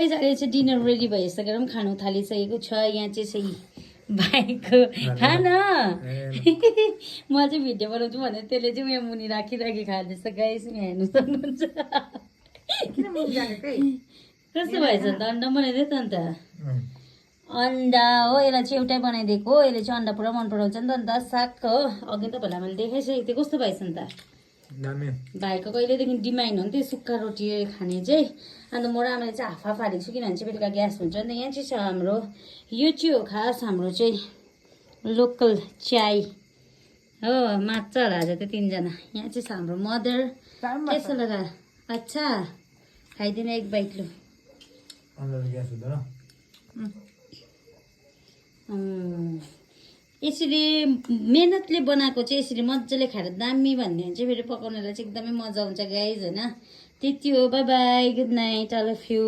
अहिले चाहिँ dinner ready भइसकेर पनि खानु थालिसकेको छ। यहाँ चाहिँ भाइको खाना म चाहिँ भिडियो बनाउँछु भने त्यसले चाहिँ यहाँ मुनि राखी खाँदैछ। गाइस हेर्नु सक्नुहुन्छ कस्तो भएछ नि त। अन्डा बनाइदियो त अन्त अन्डा हो। यसलाई चाहिँ एउटै बनाइदिएको हो। यसले चाहिँ अन्डा पुरा मन पराउँछ नि त। अन्त साग हो अघि तपाईँलाई मैले देखाइसकेको थिएँ। कस्तो भएछ नि त। भाइको कहिलेदेखि डिमान्ड हो नि त्यो सुक्खा रोटी खाने चाहिँ। अन्त म र आमाले चाहिँ हाफ हाफ हालेको छु किनभने चाहिँ बेलुका ग्यास हुन्छ नि त। यहाँ चाहिँ छ हाम्रो यो चाहिँ हो खास हाम्रो चाहिँ लोकल चाय हो। मात्छ होला आज त्यो 3 जना। यहाँ चाहिँ छ हाम्रो मदर त्यसो लगा। अच्छा खाइदिनु एक बाइट लु। यसरी मेहनतले बनाएको चाहिँ यसरी मजाले खाएर दामी भन्ने भने चाहिँ फेरि पकाउनेलाई चाहिँ एकदमै मजा आउँछ गाइज होइन। त्यति हो। Bye bye good night all of you.